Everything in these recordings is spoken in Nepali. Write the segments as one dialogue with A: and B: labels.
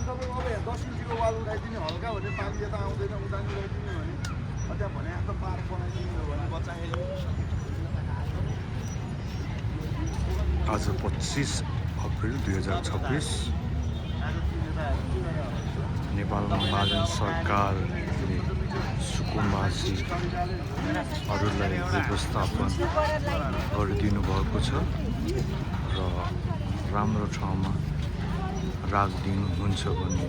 A: तपाईँको अब 10 इन्चीको वाल उठाइदिने हल्का भने पानी यता आउँदैन उदानी उठाइदिने भने त्यहाँ भने जस्तो पार्क बनाइदिने हो भने बच्चा खेल्ने
B: आज 25 अप्रिल 2026 नेपालमा महाजन सरकारले सुकुम्बासीहरूलाई व्यवस्थापन गरिदिनु भएको छ र राम्रो ठाउँमा राखिदिनुहुन्छ भन्ने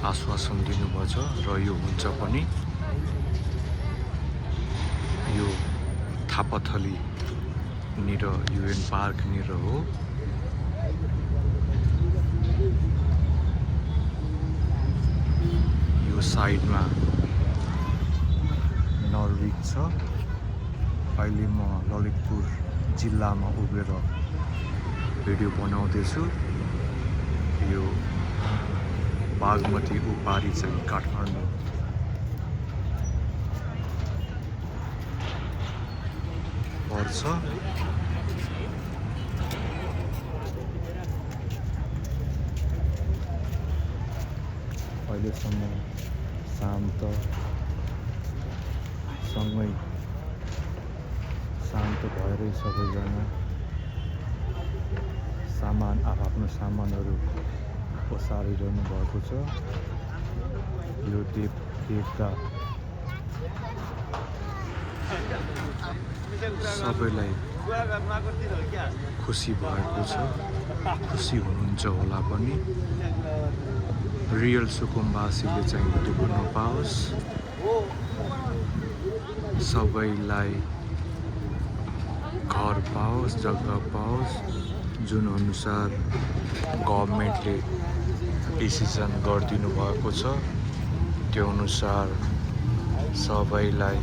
B: आश्वासन दिनुभएको छ र यो हुन्छ पनि। यो थापाथली निर युएन पार्क निर हो। यो साइडमा नर्विक छ। अहिले म ललितपुर जिल्लामा उभिएर भिडियो बनाउँदैछु। यो बागमती उपारी चाहिँ काठमाडौँ पर्छ। अहिलेसम्म शान्त भएरै सबैजना आफ्नो सामानहरू ओसारिरहनु भएको छ। यो देख्दा सबैलाई खुसी भएको छ, खुसी हुनुहुन्छ होला पनि। रियल सुकुम्बासीले चाहिँ दुःख नपाओस्, सबैलाई घर पाओस्, जग्गा पाओस्। जुन अनुसार गभर्मेन्टले डिसिजन गरिदिनु भएको छ त्यो अनुसार सबैलाई